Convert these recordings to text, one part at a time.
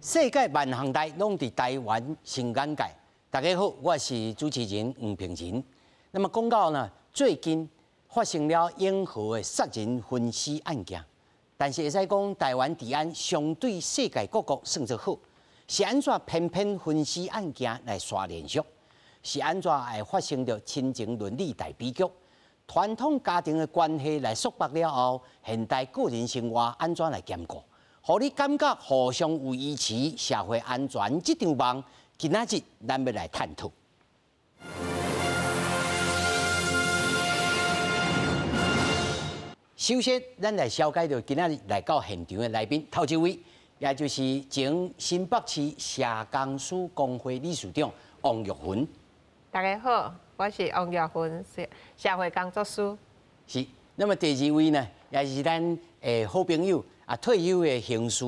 世界萬項代攏佇台灣新眼界。大家好，我是主持人黃平仁。那麼講到呢，最近發生了永和的殺人分屍案件，但是會使講台灣治安相對世界各國算做好，是按怎偏偏分屍案件來煞連續？是按怎會發生著親情倫理大悲劇？傳統家庭的關係來束縛了後，現代個人生活按怎來兼顧？予你感覺互相維持社會安全這張網，今仔日咱欲來探討。首先，咱來紹介著今仔日來到現場的來賓，頭一位，也就是前新北市社工師公會理事長王玉芬。大家好，我是王玉芬，社會工作師。是，那麼第二位呢，也是咱的好朋友啊，退休的刑事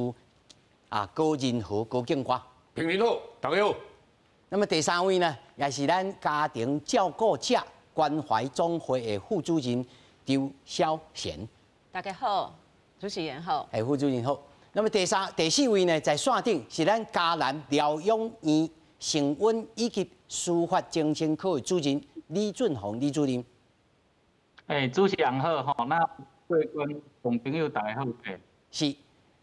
啊高仁和高警官。平仁好，大家好。那麼第三位呢，也是咱家庭照顧者關懷總會的副主任周筱賢。大家好，主持人好。哎，副主任好。那麼第四位呢，在線頂是咱嘉南療養院成穩以及司法精神科的主任李俊宏李主任。哎，主持人好吼，那各位觀眾朋友大家好。是，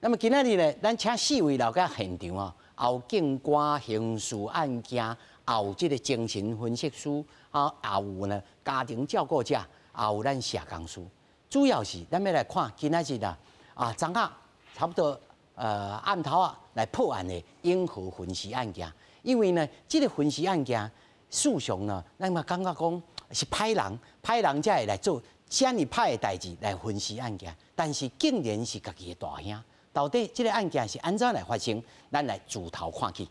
那麼今仔日呢，咱請四位來到現場啊，有警官刑事案件，也有這個精神分析師，啊，也有呢家庭照顧者，也有咱社工師。主要是咱欲來看今仔日啊，啊，昨昏差不多暗頭啊來破案的永和分屍案件。因為呢，這個分屍案件，事實上呢，咱嘛感覺講是歹人，歹人才會來做遮爾歹的代誌來分屍案件，但是竟然是家己的大兄，到底這個案件是按怎來發生？咱來自頭看起。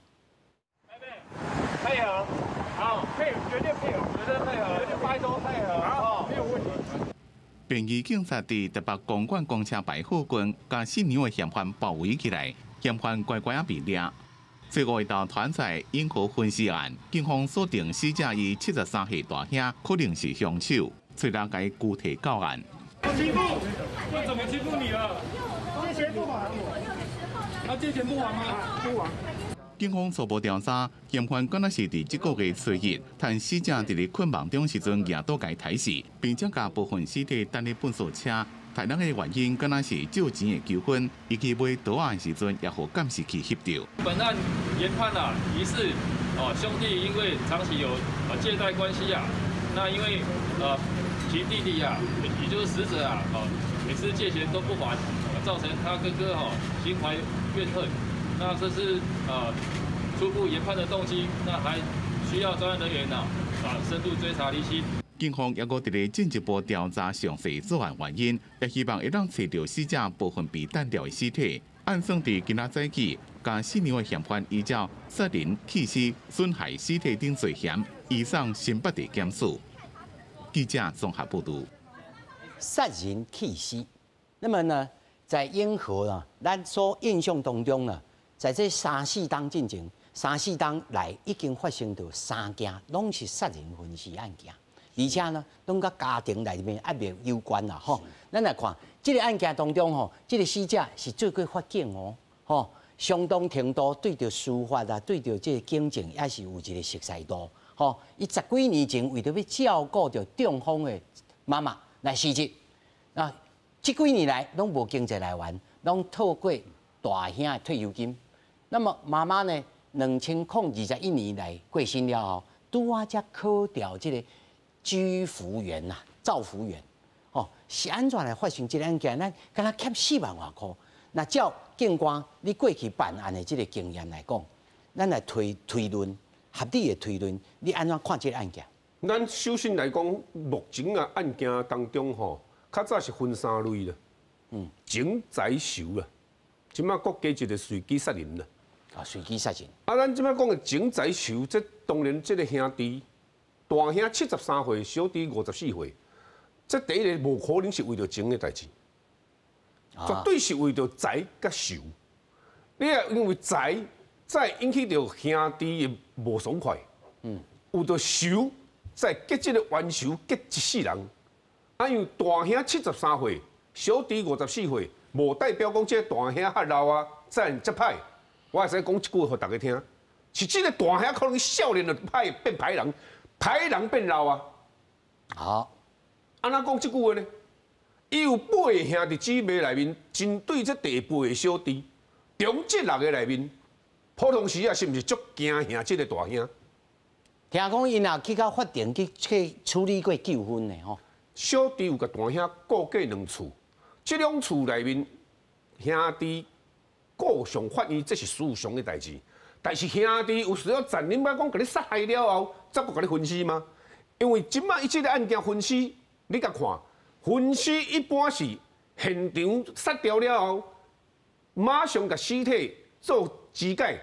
配合，好，配合，絕對配合，絕對配合，絕對拜託配合，好，沒有問題。便衣警察佇台北公館公車牌附近，共死娘的嫌犯包圍起來，嫌犯乖乖仔被掠。最後一道團在永和分屍案，警方鎖定死者伊73歲大兄，可能是兇手，催人共伊拘提到案。欺負？我怎麼欺負你了？借錢不還我。他借錢不還嗎？不還。警方初步調查，嫌犯敢若是佇這個月初一，趁死者佇咧睏夢中時陣，舉刀共伊刣死，並且共部分屍體擲佇糞掃車。刣人的原因，敢若是借錢的糾紛，伊去買刀仔的時陣，也予監視器翕著。本案研判啊，疑似哦兄弟因為長期有借貸關係啊，那因為其弟弟啊，也就是死者啊，哦每次借錢都不還，造成他哥哥哦心懷怨恨。那這是初步研判的動機，那還需要專案人員啊深度追查釐清。警方猶閣佇咧進一步調查詳細作案原因，也希望會當揣著死者部分被擲掉的屍體。按算佇今仔早起，共死娘的嫌犯依照殺人、棄屍、損害屍體等罪嫌，移送新北地檢署。記者綜合報導。殺人棄屍，那麼呢，在永和啊，咱所印象當中呢，在這三四冬進前，三四冬來已經發生著三件，攏是殺人分屍案件。而且呢，攏佮家庭內面壓力有關啦，吼。咱來看這個案件當中，吼，這個死者是做過法警哦，吼，相當程度對著司法啊，對著這個警政也是有一個熟悉度，吼。伊十幾年前為著欲照顧著中風的媽媽來辭職，啊，這幾年來攏無經濟來源，攏透過大兄的退休金。那麼媽媽呢，2021年來過身了後，拄仔才考著這個居服員呐，照服員，哦，是按怎來發生這個案件？咱敢若欠4萬外箍。那照警官你過去辦案的這個經驗來講，咱來推推論，合理的推論，你按怎看這個案件？咱首先來講，目前的案件當中吼，較早是分三類啦，情財仇啦，這馬閣加一個隨機殺人啦。啊，隨機殺人。啊，咱這馬講的情財仇，這當然這個兄弟。大兄73歲，小弟54歲。這第一个無可能是為著情的代誌，絕對是為著財佮仇。你若因為財，才會引起著兄弟的無爽快。有著仇，才會結這個冤仇，結一世人。啊，因為大兄73歲，小弟54歲，無代表講這個大兄較老啊，才會遮歹。我會使講一句予大家聽，是這個大兄可能少年就歹變歹人，歹人變老啊。好，按怎講這句話呢？伊有八個兄弟姊妹內面，針對這第八個小弟，中這六個內面，普通時啊，是毋是足驚嚇這個大兄？聽講𪜶也去到法庭去處理過糾紛的吼。小弟有共大兄告過兩次，這兩次內面兄弟告上法院，這是事常的代誌。但是兄弟有需要殘忍欲講，共你殺害了後，才閣共你分屍嗎？因為這擺伊這个案件分屍，你共看，分屍一般是現場殺掉了後，馬上共屍體做肢解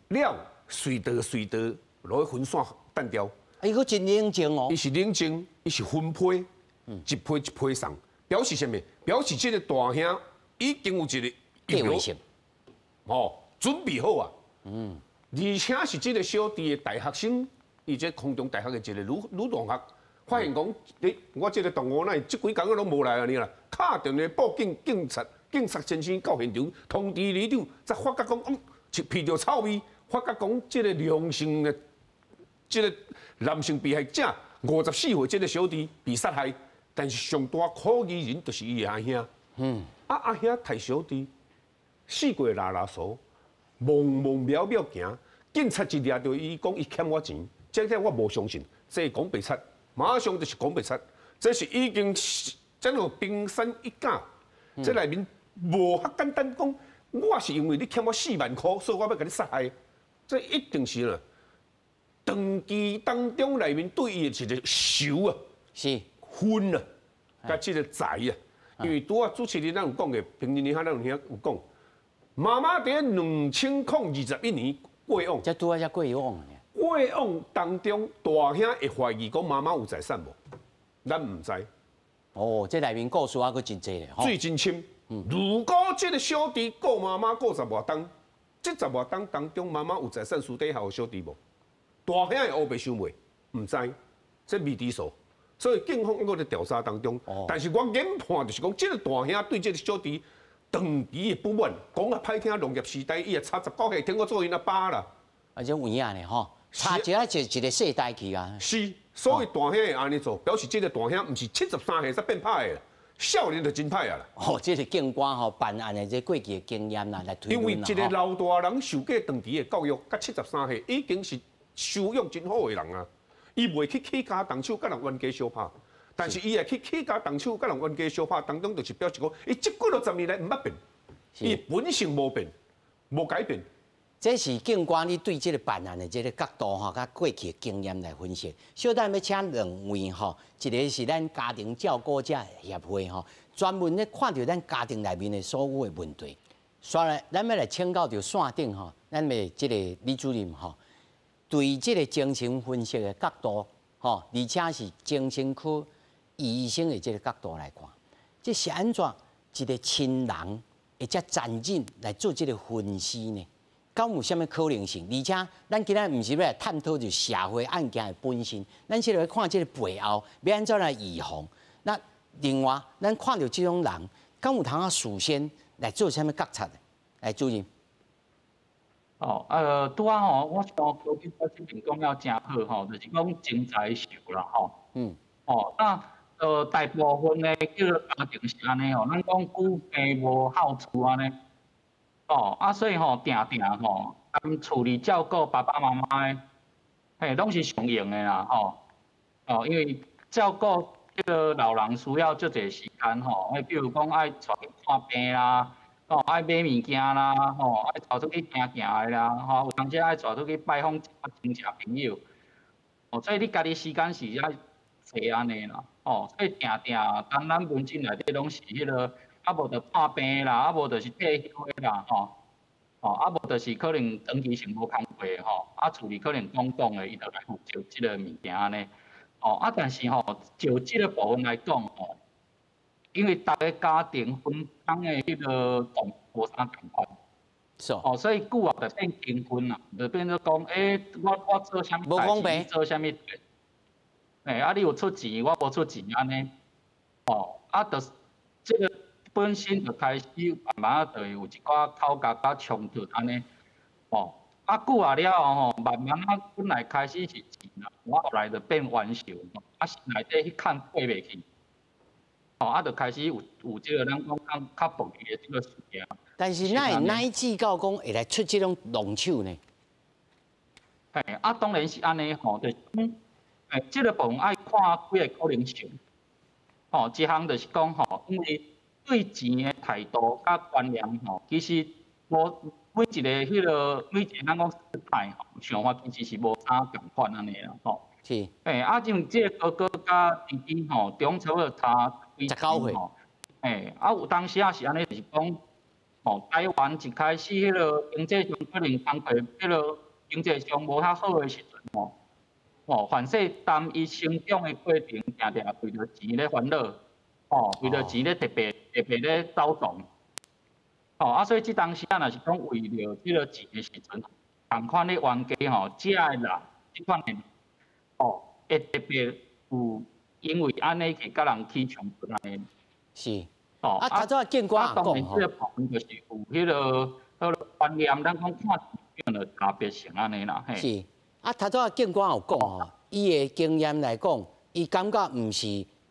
了，隨道隨道落去焚線彈掉。伊閣真冷靜哦。伊是冷靜，伊是分批，一批一批送，表示啥物？表示這个大兄已經有一個計劃性，哦，準備好啊。而且是這个小弟的大學生，伊這空中大學的一个女同學，發現講，欸，我這个同學哪會這幾工攏無來按呢啦？敲電話報警，警察先生到現場通知里長，才發覺講，聞著臭味，發覺講這个良性的這个男性被害者54歲這个小弟被殺害，但是上大可疑人就是伊的阿兄。啊，阿兄刣小弟，四界拉拉索，茫茫渺渺行，警察一掠著伊，講伊欠我錢，這個我無相信，這講白賊，馬上就是講白賊，這是已經這個冰山一角，這內面無遐簡單講，我是因為你欠我4萬箍，所以我欲共你殺害，這一定是啦。長期當中內面對伊的一個仇啊，是恨啊，佮這个財啊，因為拄仔主持人咱有講的，平日咱有聽有講，媽媽佇2021年過往，這拄仔才過往。過往當中，大兄會懷疑講媽媽有財產無？咱毋知。哦，這內面故事還閣真濟咧。水真深。如果這个小弟顧媽媽顧十外冬，這十外冬當中，媽媽有財產私底下予小弟無？大兄會烏白想袂？毋知，這未知數。所以警方猶閣咧調查當中。但是我研判就是講，這个大兄對這个小弟長期的不滿，講較歹聽，農業時代伊也差19歲，聽我做𪜶阿爸啦。啊，這有影咧吼，差一下一個世代去啊。是，所以大兄會按呢做，表示這个大兄毋是73歲才變歹的，少年就真歹啊啦。哦，這是警官吼辦案的這過去的經驗啦，來推論。因為一個老大人受過長期的教育，佮73歲已經是修養真好的人啊，伊袂去起家動手佮人冤家相拍，但是伊會去起家動手佮人冤家相拍，當中就是表示講，伊這幾落十年來毋捌變，伊本性無變，無改變。這是警官你對這个辦案的這个角度吼，佮過去的經驗來分析。小等欲請兩位吼，一个是咱家庭照顧者協會吼，專門咧看著咱家庭內面的所有的問題。煞來，咱欲來請教著線頂吼，咱的這个李主任吼，對這个精神分析的角度吼，而且是精神科醫生的這个角度來看，這是按怎一个親人會遮殘忍來做這个分析呢？敢有啥物可能性？而且，咱今仔毋是欲來探討就社會案件的本身，咱是來看這个背後欲按怎來預防。那另外，咱看著這種人，敢有通啊事先來做啥物覺察的？來，主任。哦，拄仔吼，我想高警官這邊講了誠好吼，就是講情財仇啦吼。哦，那大部分的叫做家庭是按呢吼，咱講久病無孝子按呢。哦，啊，所以吼，定定吼，踮厝裡照顧爸爸媽媽的，嘿，攏是上閒的啦，吼。哦，因為照顧這个老人需要足濟時間吼，比如講愛帶去看病啦，吼，愛買物件啦，吼，愛帶出去行行的啦，吼，有當時愛帶出去拜訪親戚朋友。哦，所以你家己時間是愛濟按呢啦，哦，所以定定當咱門診內底攏是彼个。啊，無就破病啦，啊無就是退休的啦，吼，哦，啊無就是可能長期性無工課的吼，啊厝裡可能講講的，伊就來負責這个物件按呢，哦，啊但是吼，就這个部分來講吼，因為逐个家庭分工的彼个狀無啥仝款，是哦，所以久啊就變平分啦，就變做講，欸，我做啥物代誌，你做啥物代，欸，啊你有出錢，我無出錢按呢，哦，啊就是這个。本身就開始慢慢就會有一寡口角佮衝突按呢，哦，啊久啊了後吼，慢慢啊本來開始是錢啦，我後來就變冤仇，啊心內底彼坎過袂去，哦，啊就開始有這個咱講較較暴力的這個事件。但是哪會乃至到講會來出這種弄手呢？嘿，啊當然是按呢吼，就是講，這個部分愛看幾个可能性。吼，一項就是講吼，因為對錢的態度佮觀念吼，其實無每一個彼个每一个咱講世代吼，想法其實是無啥仝款按呢啦吼。啊，因為這个哥哥佮弟弟吼，中差不多差幾 19歲。嘿，啊有當時仔是按呢，就是講，吼，台灣一開始彼个經濟上可能工課，彼个經濟上無遐好的時陣吼，吼，凡勢擔伊成長的過程，定定為著錢咧煩惱，吼，為著錢咧特別特別咧走動，吼，啊，所以這當時仔若是講為著這个錢的時陣，仝款的冤家吼，遮的人，這款的人，吼，會特別有因為按呢去佮人起衝突按呢。吼，啊，頭拄仔警官也講吼，這个部分就是有彼个觀念，咱講看變的差別性按呢啦，嘿。是。啊，頭拄仔警官有講吼，伊的經驗來講，伊感覺毋是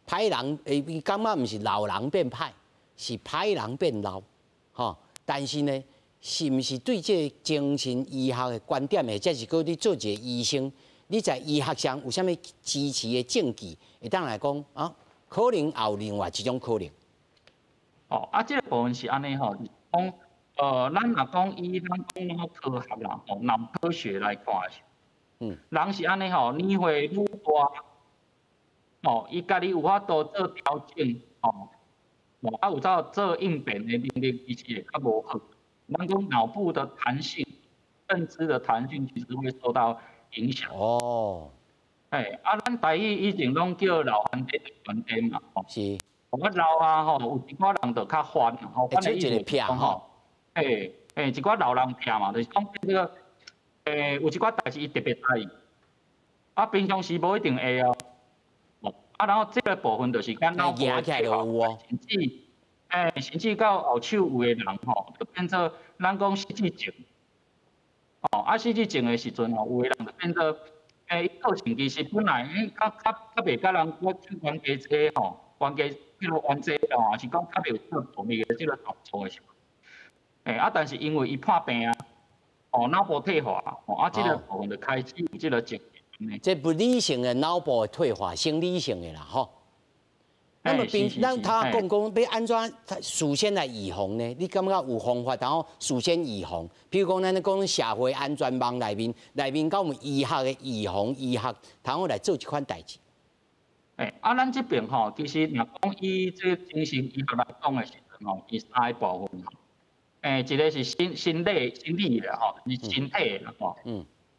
歹人，伊感覺毋是老人變歹，是歹人變老，吼。但是呢，是毋是對這个精神醫學的觀點，或者是閣你做一个醫生，你在醫學上有啥物支持的證據，會當來講啊，可能也有另外一種可能。哦，啊，這个部分是按呢吼，是講，咱若講以咱講腦科學啦，吼，腦科學來看的是，人是按呢吼，年歲愈大，吼，伊家己有法度做調整，吼，啊有走做應變的能力，其實會較無好。咱講腦部的彈性、認知的彈性，其實會受到影響。嘿，啊，咱台語以前攏叫老番茶、番茶嘛，吼。我老啊吼，有一寡人就較煩，吼，反正意思就是講吼，嘿，嘿，一寡老人癖嘛，就是講這个，有一寡代誌伊特別在意，啊，平常時無一定會哦，啊，然後這个部分就是講腦部的退化，甚至，甚至到後手有的人吼，就變做咱講失智症，哦，啊，失智症的時陣吼，有的人就變做，伊個性其實本來較較較袂佮人我冤家濟吼，冤家。彼个冤家哦，是講較袂有這個暴力的這个動作的時陣，啊，但是因為伊破病啊，哦，腦部退化，哦，啊，這个部分就開始有這个症狀。這物理性的腦部的退化，生理性的啦，吼。那麼平，咱他講講欲按怎事先來預防呢？你感覺有方法，然後事先預防？比如講，咱講社會安全網內面，內面敢有醫學的預防醫學，通好來做這款代誌。啊，咱這邊吼，其實若講以這精神醫學來講的時陣吼，伊三个部分吼，一个是心理的吼，是身體的吼。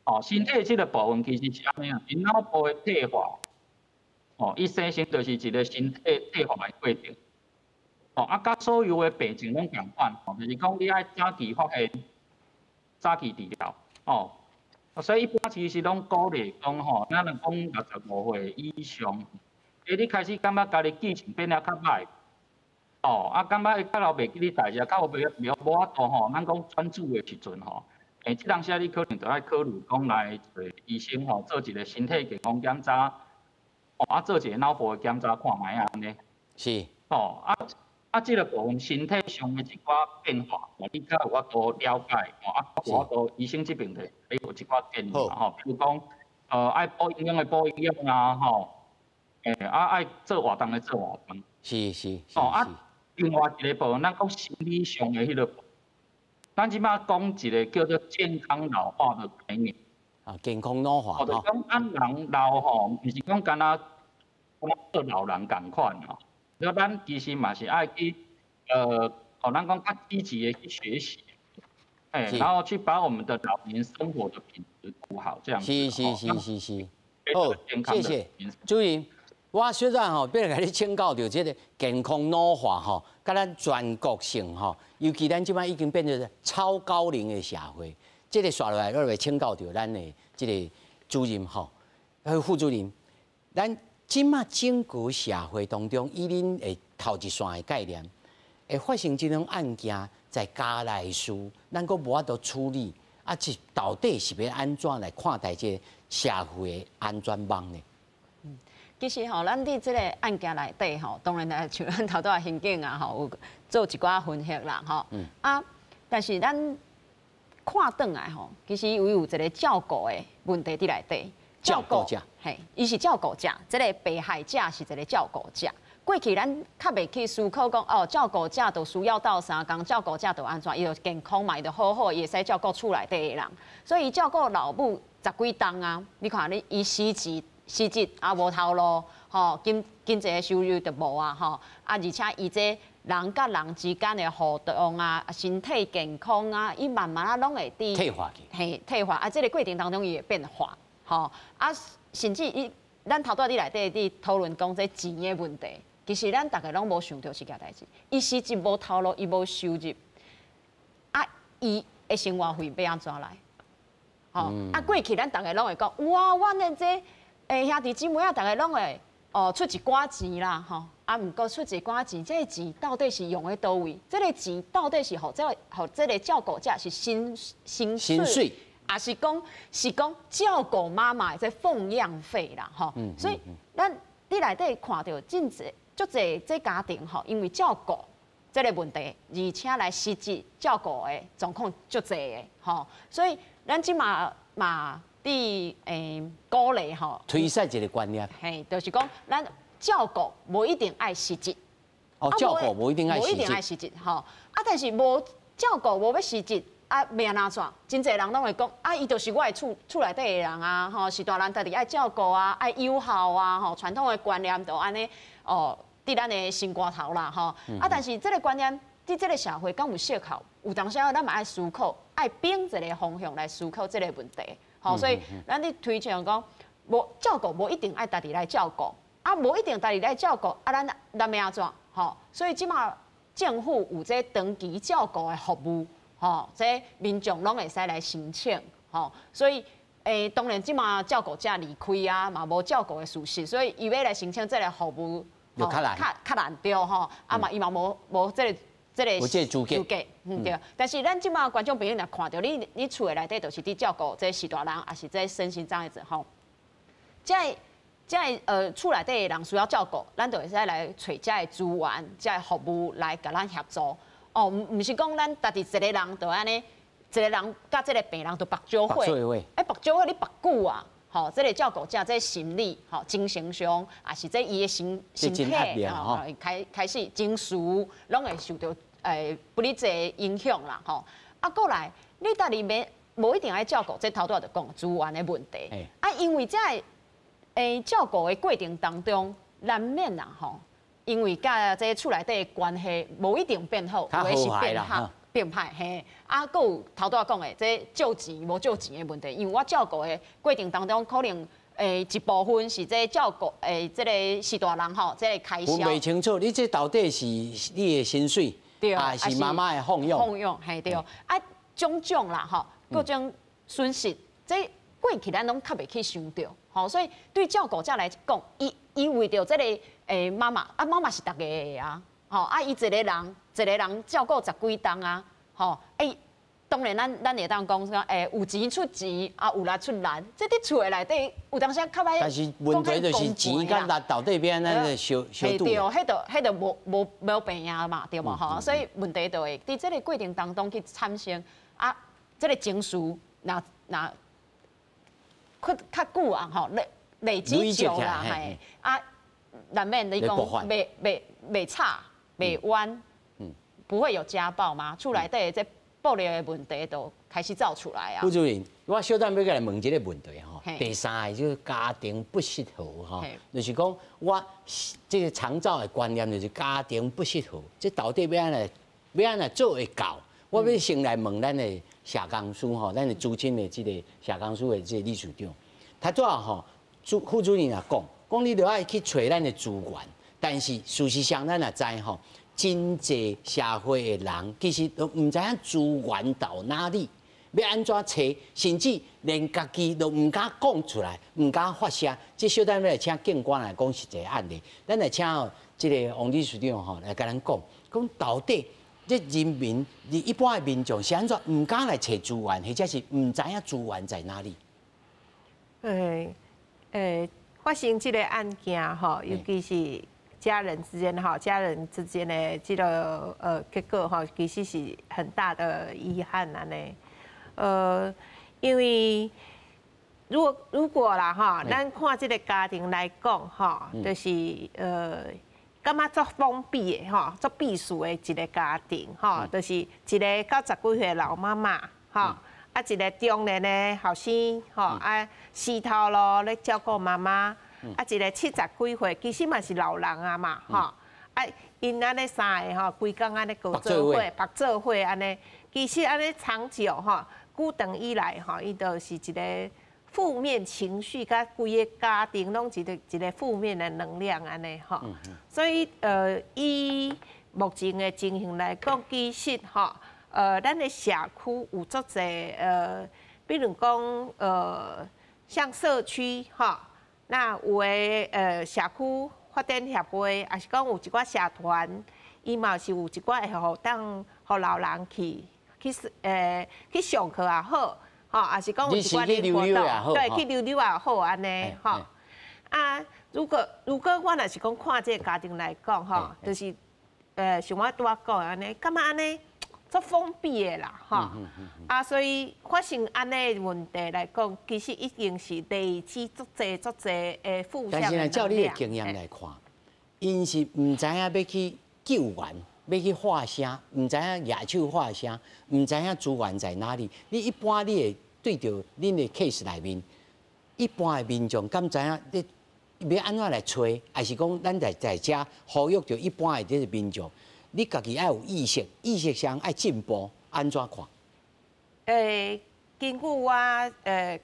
哦，身體這个部分其實是按呢啊，𪜶腦部的退化，哦，伊生成就是一个身體退化的過程。哦，啊，佮所有的病症攏仝款，吼，就是講你愛早期發現，早期治療，哦。所以一般其實攏鼓勵講吼，咱若講65歲以上。你開始感覺家己記性變得較歹，哦，啊，感覺較老袂記得代誌，較袂袂無法度吼，咱講專注的時陣吼，這當時你可能就愛考慮講來揣醫生吼，做一个身體健康檢查，哦，啊，做一个腦部的檢查看覓仔按呢。哦，啊啊，這个部分身體上的一寡變化，你較有法度了解，哦，啊，有法度醫生這邊就會有一寡建議啦，吼，比如講，愛補營養的補營養啊，吼。啊，愛做活動的做活動。哦，啊，另外一个部分，咱講心理上的彼个部分，咱這擺講一个叫做健康老化的概念。啊，健康老化。哦，就講咱人老吼，毋是講干焦做老人仝款吼，所以咱其實嘛是愛去，哦，咱講較積極的去學習，然後去把我們的老年生活的品質顧好，這樣子。好，謝謝主任。我小陣吼，欲來共你請教著這个健康老化吼，佮咱全國性吼，尤其咱這擺已經變做超高齡的社會，這个紲落來，我來請教著咱的這个主任吼，副主任，咱這馬整個社會當中，以恁的頭一線的概念，會發生這種案件，在家內事，咱閣無法度處理，啊，這到底是欲按怎來看待這個社會的安全網呢？其實吼，咱佇這個案件內底吼，當然來像咱頭拄仔刑警啊吼，有做一寡分析啦吼。啊，但是咱看轉來吼，其實伊有一個照顧的問題佇內底。照顧者，嘿，伊是照顧者，這個被害者是一個照顧者。過去咱較袂去思考講，哦，照顧者就需要鬥相共，照顧者就按怎，伊就健康嘛，伊就好好，伊會使照顧厝內底的人。所以伊照顧老母十幾冬啊，你看你伊失職失職啊無頭路，吼經濟的收入就無啊，吼啊，而且伊這人佮人之間的互動啊，身體健康啊，伊慢慢啊攏會佇退化去，嘿，退化啊，這個過程當中伊會變化，吼啊，甚至伊咱頭拄仔佇內底佇討論講這錢的問題，其實咱逐家攏無想著這件代誌，伊失職無頭路，伊無收入，啊，伊的生活費欲按怎來？吼啊，過去咱逐家攏會講，有啊，阮的這兄弟姊妹啊，逐家攏會哦出一寡錢啦，吼啊，毋過出一寡錢，這個錢到底是用佇佗位？這個錢到底是予這個予這個照顧者是薪水，抑是講是講照顧媽媽的這奉養費啦，吼。所以咱佇內底看著真濟足濟這家庭吼，因為照顧這個問題，而且來失職照顧的狀況足濟的，吼。所以咱這馬嘛佇鼓勵吼，推廣一個觀念，嘿，就是講咱照顧無一定愛失職，哦，照顧無一定愛無一定愛失職，吼。啊，但是無照顧無欲失職，啊，欲按怎？真濟人攏會講，啊，伊就是我的厝內底的人啊，吼，是大人家己愛照顧啊，愛友好啊，吼，傳統的觀念就按呢，哦，佇咱的心肝頭啦，吼。啊，但是這個觀念佇這個社會敢有適合？有當時仔咱嘛愛思考，愛變一個方向來思考這個問題。吼，所以咱佇推倡講，無照顧無一定愛家己來照顧，啊，無一定家己來照顧，啊，咱欲按怎？吼，所以這馬政府有這長期照顧的服務，吼，這民眾攏會使來申請，吼，所以當然這馬照顧者離開啊，嘛無照顧的事實，所以伊欲來申請這個服務，較難，較難對吼，啊嘛伊嘛無這個。這個資格，對。但是咱這馬觀眾朋友若看著你，你厝的內底就是佇照顧這序大人，抑是這身心障礙者吼。這個這個厝內底的人需要照顧，咱就會使來揣這个資源、這个服務來共咱協助。哦，毋是講咱家己一個人就按呢，一個人佮這個病人就縛做伙。欸，縛做伙你縛久啊，吼，這個照顧者這個心理、吼精神上，抑是這伊的身體，吼，開始情緒攏會受著不利的影響啦，吼。啊，過來，你家己免無一定愛照顧，這頭拄仔就講資源的問題。啊，因為這個照顧的過程當中，難免啦，吼，因為佮這厝內底的關係無一定變好，有的是變好變歹，嘿。啊，閣有頭拄仔講的，這借錢無借錢的問題，因為我照顧的過程當中，可能一部分是這照顧這個序大人吼，這個開銷。我袂清楚，你這到底是你的薪水，抑是媽媽的奉養？奉養，嘿對。啊，種種啦，吼，各種損失，這過去咱攏較袂去想著，吼，所以對照顧者來講，伊為著這個媽媽，啊媽媽是逐家的啊，吼，啊伊一個人一個人照顧十幾冬啊，吼，欸，當然咱會當講說，有錢出錢，啊有力出力，這佇厝的內底有當時較歹。但是問題就是錢佮力到底欲按怎相相拄。對，彼就無平啊嘛，對無吼？所以問題就會佇這個過程當中去產生啊，這個情緒若若較久啊，吼累積久啦，嘿，啊，難免你講袂吵袂冤，不會有家暴嗎？厝內底這暴力的問題就開始走出來啊。副主任，我小等欲來問這個問題吼。第三個就是家庭不適合吼，就是講我這個長照的觀念就是家庭不適合，這到底欲按怎欲按怎做會到？我欲先來問咱的社工師吼，咱的資深的這個社工師的這個理事長，他拄仔吼，副主任也講，講你著愛去揣咱的資源，但是事實上咱也知吼，真濟社會的人其實都毋知影資源到哪裡，欲按怎揣，甚至連家己都毋敢講出來，毋敢發聲。這小等欲來請警官來講實際案例，咱來請這個王理事長吼來共咱講，講到底。這人民，你一般的民眾是按怎毋敢來揣資源，或者是毋知影資源在哪裡？發生這個案件吼，尤其是家人之間哈，家人之間的這個結果吼，其實是很大的遺憾按呢。因為如果啦吼，咱看這個家庭來講吼，就是感覺足封閉的吼，足閉鎖的一個家庭吼，就是一個90幾歲的老媽媽吼，啊一個中年的後生吼，啊死頭路咧照顧媽媽，啊一個70幾歲，其實嘛是老人啊嘛吼，啊𪜶按呢三个吼，規工按呢過做伙，縛做伙按呢，其實按呢長久吼，久長以來吼，伊就是一個負面情緒，佮規个家庭攏一個一個負面的能量按呢吼，所以以目前的情形來講，其實吼，咱的社區有足濟比如講像社區吼，那有的社區發展協會，抑是講有一寡社團，伊嘛是有一寡會予當予老人去上課也好，吼，抑是講有一寡的活動，對，去溜溜也好按呢，吼。啊，如果我若是講看這个家庭來講，吼，就是像我拄仔講按呢，感覺按呢足封閉的啦，吼。啊，所以發生按呢問題來講，其實已經是累積足濟足濟的負向。但是呢，照你的經驗來看，𪜶是毋知影欲去救援，欲去發聲，毋知影舉手發聲，毋知影資源在哪裡。你一般你會對著恁的 case 內面，一般的民眾敢知影你欲按怎來揣，抑是講咱在遮呼籲著一般的這个民眾，你家己愛有意識，意識上愛進步，按怎看？根據我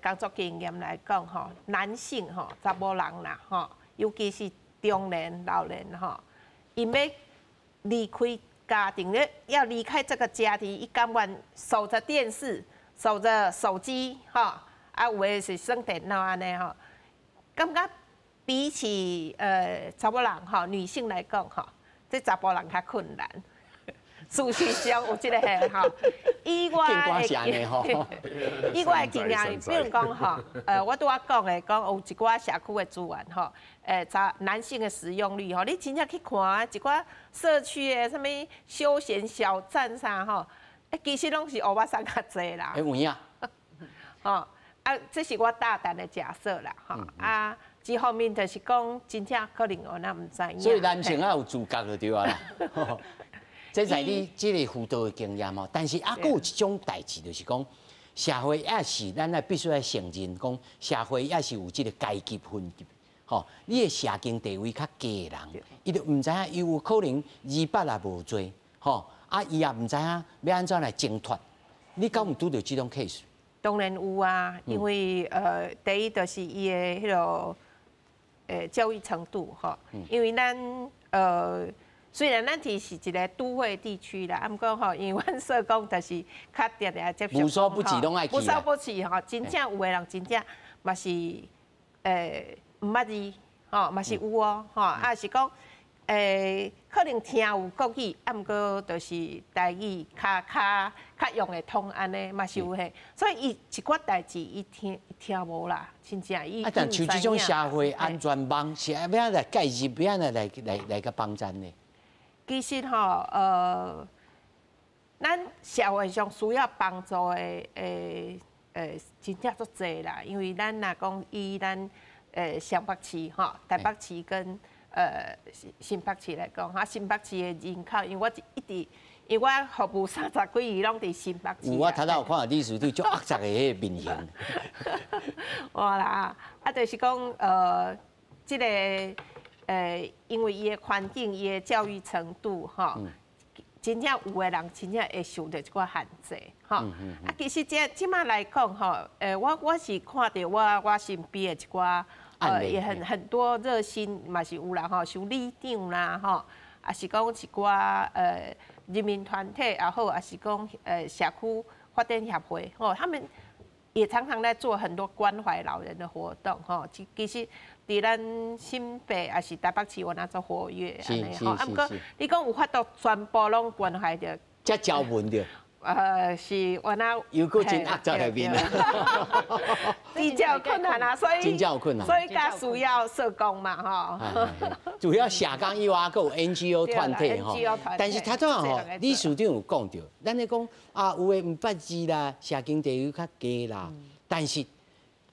工作經驗來講吼，男性吼，查某人啦吼，尤其是中年老人吼，𪜶欲離開家庭咧，要離開這個家庭，伊甘願守著電視、守著手機，吼，啊有的是耍電腦按呢吼，感覺比起查某人吼，女性來講吼，這查埔人較困難。事實上有這个吼，以我的經驗，比如講吼，我拄仔講的，講有一寡社區的資源吼，查男性的使用率吼，你真正去看一寡社區的啥物休閒小站啥吼，其實攏是歐巴桑較濟啦。欸，有影。吼，啊，這是我大膽的假設啦，吼，啊，這方面就是講真正可能我那毋知影。所以男性愛有自覺就對啊啦。這在你這个輔導的經驗哦，但是猶閣有一種代誌，就是講社會也是咱愛必須愛承認，講社會也是有這个階級分級，吼，你的社經地位較低的人，伊就毋知影，伊有可能字筆也無濟，吼，啊，伊也毋知影欲按怎來掙脫。你敢有拄著這種 case？當然有啊，因為第一就是伊的彼个教育程度吼，因為咱雖然咱佇是一个都會地區啦，啊，毋過吼，因為阮社工就是較定定接觸，無所不至攏愛去。無所不至吼，真正有的人真正嘛是毋捌字吼，嘛是有哦，吼，啊是講可能聽有國語，啊，毋過就是台語較用會通按呢，嘛是有嘿，所以伊一寡代誌伊聽無啦，真正伊。啊，但像這種社會安全網是欲按怎來介入，欲按怎來共幫贊呢？其實吼，咱社會上需要幫助的，真正足濟啦。因為咱若講以咱雙北市吼，台北市跟新北市來講，哈，新北市的人口，因為我一直，因為我服務30幾年攏佇新北市。有我頭拄有看到理事長足惡雜的彼个面型。哇啦，啊，就是講，這个因為伊的環境、伊的教育程度，吼，真正有的人真正會受著這寡限制，吼。啊，其實這這馬來講，吼，我是看著我身邊的一寡，也很多熱心嘛是有啦，吼，像里長啦，吼，抑是講一寡人民團體也好，抑是講社區發展協會，吼，他們也常常在做很多關懷老人的活動，吼，其實佇咱新北抑是台北市，有哪足活躍按呢吼。啊，毋過你講有法度全部攏關懷著，才招文著。是原来又阁真压在内面啦，真正有困难啊，所以真正有困难，所以較需要社工嘛，吼。主要社工以外，閣有 NGO 团体吼。但是他怎吼，理事长有讲著，咱咧讲啊，有的毋捌字啦，社经地位较低啦。但是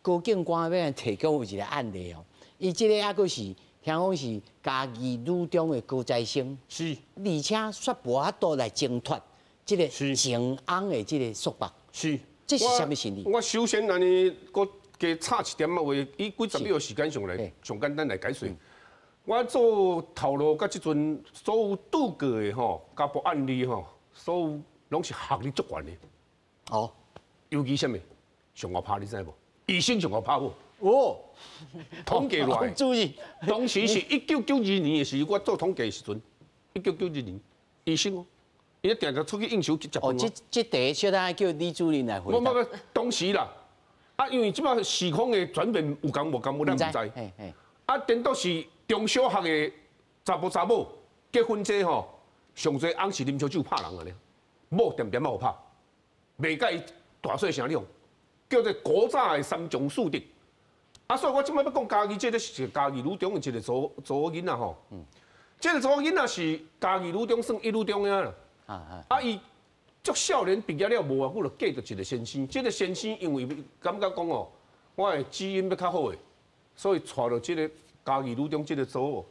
高警官欲提供有一个案例哦，伊这个犹阁是听讲是嘉义女中的高材生，而且煞无法度来挣脱这个前翁的这个束缚，这是啥物心理？我首先按呢，阁加插一点仔话，以几十秒时间上来，上简单来解释。我做头路到这阵，所有拄过的吼家暴案例吼，所有拢是学历足悬的。哦，尤其啥物？上予拍，你知无？医生上予拍无？哦，统计落来，注意，当时是1992年的时，我做统计的时阵，1992年，医生哦。伊定定出去应酬去食饭。哦，这题小等叫李主任来回答。无无，当时啦，啊，因为这摆时空的转变有仝无仝，咱毋知。啊，颠倒是中小学的查埔查某结婚这吼，上济翁是啉烧酒拍人啊尔，某恬恬仔予拍，袂佮伊大细声量，叫做古早的三从四德。啊，所以我这摆欲讲嘉义这个是嘉义女中的一个查某囡仔吼。这个查某囡仔是嘉义女中算一女中的啦。啊！伊足少年毕业了无偌久，就嫁著一个先生。这个先生因为感觉讲哦，我的基因欲较好的，所以娶著这个嘉义女中这个查某，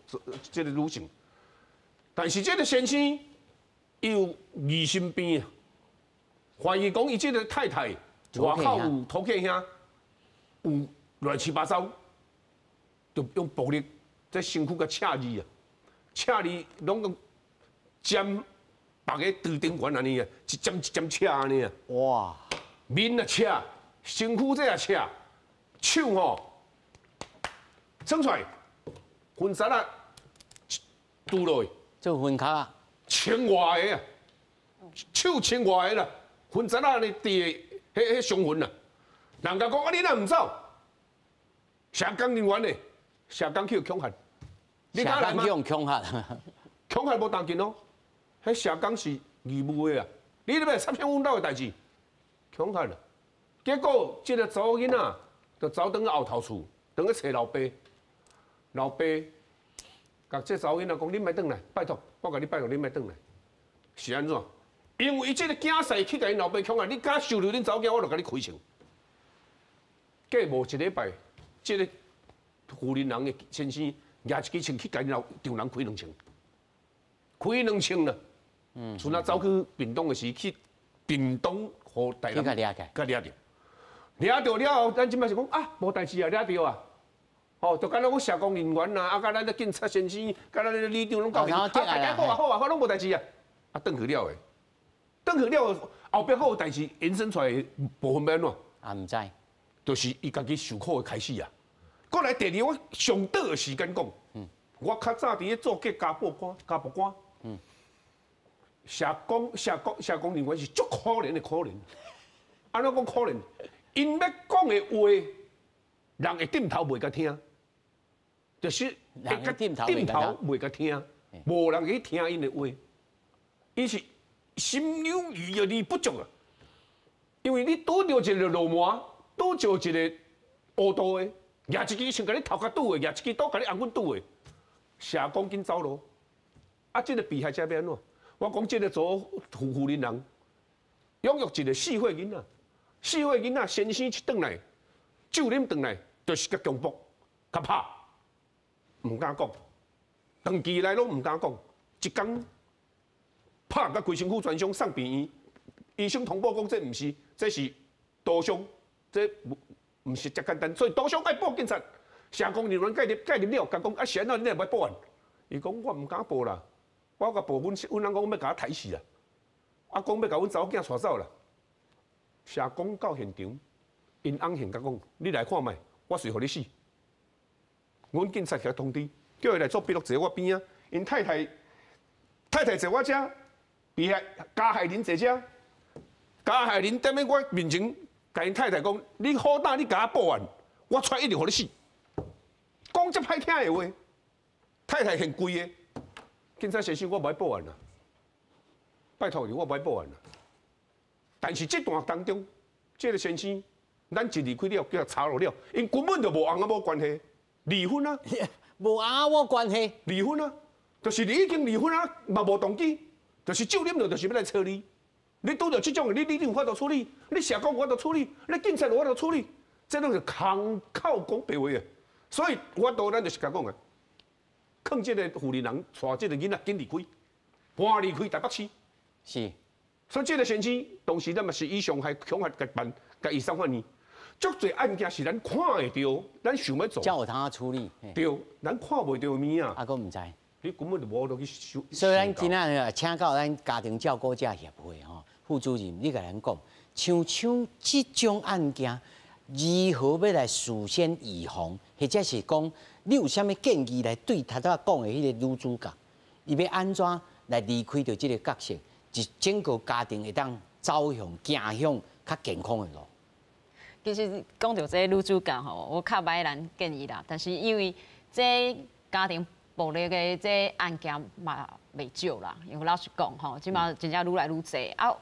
这个女性。但是这个先生伊有疑心病啊，怀疑讲伊这个太太外口有土客兄，有乱七八糟，就用暴力在身躯共赤字啊，赤字拢讲针。别个桌顶悬按呢啊，一针一针刺按呢啊。哇！面也刺，身躯这也刺，手吼，撑出来，分啥啊？拄落去。做分卡啊？千外个啊，手千外个啦，分啥啊？呢？伫个彼伤痕啊。人家讲啊，你若毋走？社工人员呢？社工去恐吓，你敢来吗？恐吓，恐吓无当紧哦。彼社工是义务的啊，你欲来插手阮兜的代志，恐吓啦。结果这个查某囡仔就走转去后头厝，转去揣老爸。老爸共这查某囡仔讲：“你莫转来，拜托，我共你拜托，你莫转来。”是按怎？因为这个囝婿去共𪜶老爸恐吓，你敢收留恁查某囝，我就共你开枪。过无一礼拜，这个妇人的先生举一支枪去共𪜶老丈人开两枪，开两枪啦。阵啊走去屏东的时，去屏东予台南共掠著，掠著了后，咱这摆是讲啊，无代志啊，掠著啊，吼，就敢若讲社工人员啊，啊，佮咱的警察先生，佮咱的里长拢到啊，大家好啊，好啊，好拢无代志啊，啊，转去了的，转去了后壁阁有代志延伸出来的部分欲按怎？啊，毋知，就是伊家己受苦的开始啊。过来第二，我上短的时间讲，我较早伫咧做家暴官，家暴官。社工人员是足可怜的可怜，按怎讲可怜？𪜶欲讲的话，人会点头袂共听，就是人会点头袂共听，无人去听𪜶的话。伊是心有余而力不足啊，因为你拄著一个流氓，拄著一个乌道的，举一支枪共你头壳拄的，举一支刀共你頷颈拄的，社工紧走路。啊，这个被害者欲按怎？我讲这个做妇人人，养育一个四岁囡仔，四岁囡仔先生一转来，酒啉转来，就是共强暴、共拍，毋敢讲，长期来拢毋敢讲，一工拍甲规身躯全伤，送病院，医生通报讲这毋是，这是刀伤，这毋是遮简单，所以刀伤爱报警察，社工人员介入介入了，共讲啊是按怎你会欲报案？伊讲我毋敢报啦。我共报，阮阮翁讲欲共我刣死啦，啊讲欲共阮查某囝带走啦。社工到现场，𪜶翁现共讲，你来看觅，我随予你死。阮警察去通知，叫伊来做笔录坐我边仔。𪜶太太太太坐我遮，被害加害人坐遮，加害人踮咧我面前，共𪜶太太讲，你好胆，你共我报案，我出来一定予你死。讲遮歹听的话，太太现跪的。警察先生，我无爱报案啦，拜託你，我無愛報案啦。但是這段當中，這個先生，咱一離開了，叫查落了，𪜶根本就無翁仔某關係，離婚啊，無翁仔某關係，離婚啊，就是你已經離婚啊，嘛無動機，就是酒啉著就是欲來吵你。你拄著這種的，你有法度處理，你社工有法度處理，你警察有法度處理，這攏是空口講白話啊。所以我都咱就是共講啊，勸這個婦人人帶這個囡仔緊離開，搬離開臺北市。是。所以這個先生當時咱嘛是以傷害恐嚇共辦，共伊送法院。足濟案件是咱看會著，咱想欲做。叫有通處理。對，咱看袂著物啊。啊，閣毋知。你根本就無法度去想。所以咱今仔日請到咱家庭照顧者協會吼副主任，你共咱講，像這種案件，如何欲來事先預防，或者是講你有啥物建議來對頭拄仔講的彼个女主角，伊欲按怎來離開著這个角色，一整個家庭會當走向行向較健康的路。其實講著這个女主角吼，我較歹難建議啦。但是因為這家庭暴力的這案件嘛袂少啦，因為老實講吼，這馬真正愈來愈濟啊。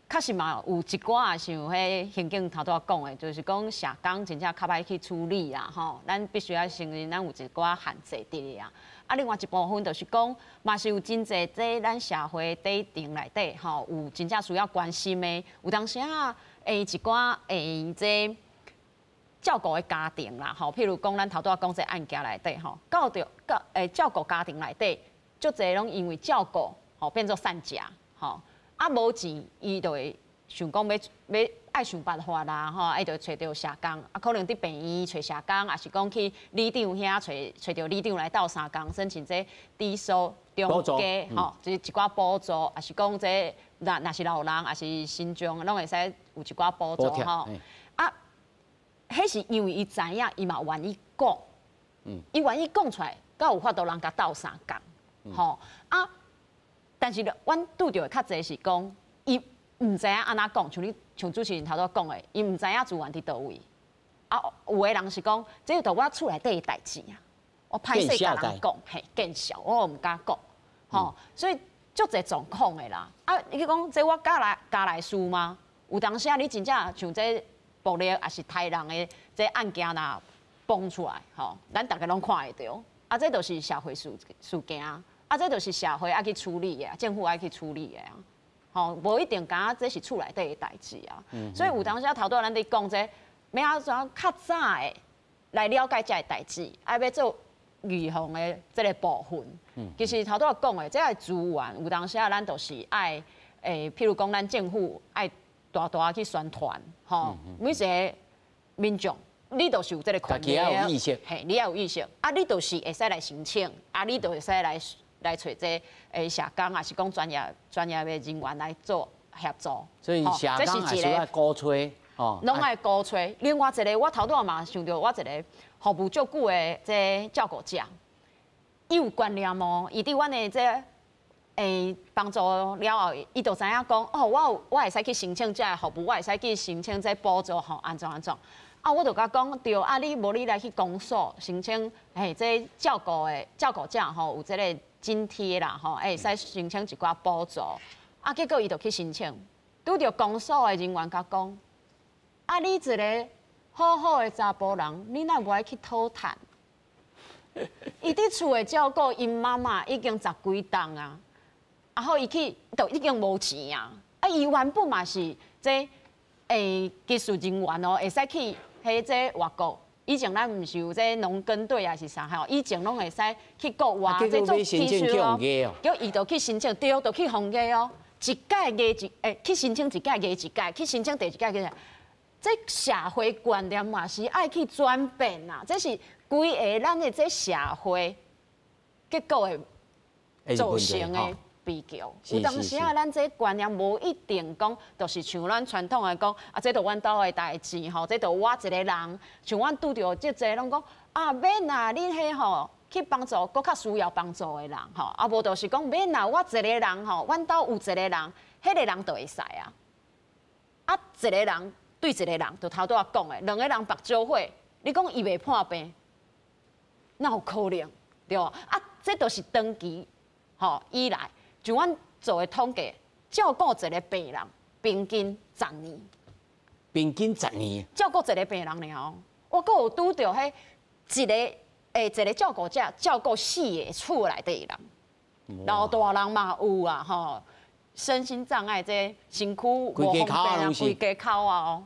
確實嘛有一寡像彼刑警頭拄仔講的，就是講社工真正較歹去處理啊吼。咱必須愛承認，咱有一寡限制佇咧啊。啊，另外一部分就是講，嘛是有真濟這咱社會底層內底吼，有真正需要關心的，有當時啊，一寡這照顧的家庭啦吼，譬如講咱頭拄仔講這案件內底吼，到著到照顧家庭內底，足濟攏因為照顧吼變做散食吼。啊，無錢，伊就會想講欲欲愛想辦法啦，吼，伊就會揣著社工，啊，可能佇病院揣社工，抑是講去里長遐揣揣著里長來鬥相共申請這低收中低吼，就是一寡補助，抑是講這若若是老人，抑是身障，攏會使有一寡補助吼。啊，彼是因為伊知影，伊嘛願意講，伊願意講出來，才有法度人共鬥相共，吼啊。但是，阮拄著的較濟是講，伊毋知影按怎講，像你像主持人頭拄講的，伊毋知影資源佇佗位。啊，有的人是講，這著我厝內底的代誌啊，我歹勢共人講，嘿，見笑，我毋敢講，吼，所以足濟狀況的啦。啊，你講這我家內家內事嗎？有當時啊，你真正像這暴力抑是刣人的這案件若蹦出來，吼，咱逐家攏看會著。啊，這就是社會事事件。啊，這就是社會愛去處理的，政府愛去處理的啊，吼，無一定敢若這是厝內底的代誌啊。所以有當時啊，頭拄仔咱佇講這，欲按怎較早的來了解這个代誌，愛欲做預防的這个部分。其實頭拄仔講的，這个資源有當時啊，咱就是愛，譬如講咱政府愛大大去宣傳，吼，每一个民眾。你就是有這个權利，有意識，嘿，你也有意識，啊，你就是會使來申請，啊，你就會使來。來揣這社工，抑是講專業專業的人員來做協助。所以社工也需要鼓吹，哦，攏愛鼓吹。另外一个，我頭拄仔嘛想著我一个服務足久的這照顧者，伊有觀念哦，伊佇阮的這幫助了後，伊就知影講，哦，我有我會使去申請這个服務，我會使去申請這補助，吼，按怎按怎。啊，我就共講，對啊，你無你來去公所申請，嘿，這照顧的照顧者吼，有這个津貼啦，吼，會使申請一寡補助。啊，結果伊就去申請，拄著公所的人員共講，啊，你一个好好的查埔人，你哪無愛去討趁？伊佇厝的照顧𪜶媽媽已經十幾冬啊，啊好伊去就已經無錢啊。啊，伊原本嘛是這技術人員哦，會使去彼這外國。以前咱毋是有這農耕隊抑是啥吼？以前攏會使去國外這做技術哦。叫伊就去申請，對，就去予拒哦。一屆拒一，去申請一屆拒一屆，去申請第二屆拒。這社會觀念嘛是愛去轉變啦，這是規个咱的這社會結構的造成的悲劇。有當時啊，咱這觀念無一定講，就是像咱傳統來講，啊，這著阮兜的代誌吼，這著我一個人。像阮拄著這濟攏講，啊，免啦，恁彼吼去幫助閣較需要幫助的人吼，啊，無就是講免啦，我一個人吼，阮兜有一個人，彼個人就會使啊。啊，一個人對一個人，就頭拄仔講的，兩個人縛招火，你講伊袂破病，哪有可能？對無？啊，這就是長期吼以來。像阮做的統計，照顧一個病人，平均十年。平均十年。照顧一個病人爾，我閣有拄著彼一个欸一个照顧者照顧四个厝內底人，老大人嘛有啊吼，身心障礙這身軀無方便啊，規家口啊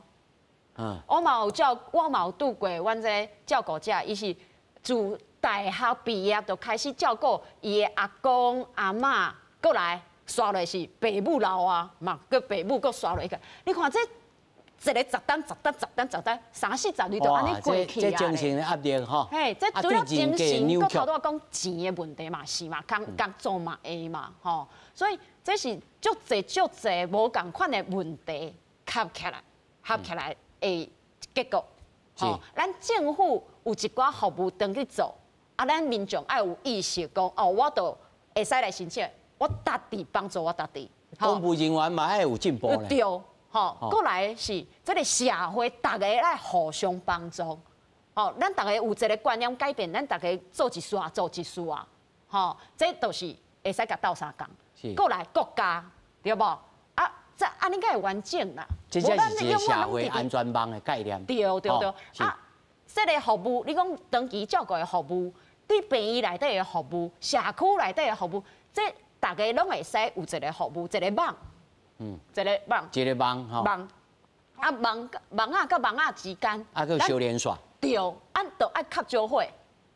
哦。我嘛有照，我嘛有拄過，阮這照顧者，伊是自大學畢業就開始照顧伊的阿公阿嬤，閣來煞落是爸母老啊，嘛閣爸母閣煞落去。你看這一个十擔十擔十擔十擔，三四十年就按呢過去啊。這精神的壓力吼。嘿，這除了精神，閣頭拄仔講錢的問題嘛是嘛，工工作嘛會嘛吼，所以這是足濟足濟無仝款的問題合起來，合起來的結果。吼，咱政府有一寡服務當去做，啊，咱民眾愛有意識講，哦，我都會使來申請，我家己幫助我家己。公務人員嘛愛有進步咧。對。吼，閣來是這个社會，逐个愛互相幫助。吼，咱逐个有一个觀念改變，咱逐个做一事啊，做一事啊。吼，這就是會使共鬥相共。閣來國家，對無？啊，這按呢才會完整啦。這才是一个社會安全網的概念。對對對。啊，這个服務，你講長期照顧的服務，佇病院內底的服務，社區內底的服務，這逐个攏會使有一个服務，一个網。一个網，一個網吼，網啊網網仔佮網仔之間，啊閣相連線，對，啊就愛合作伙，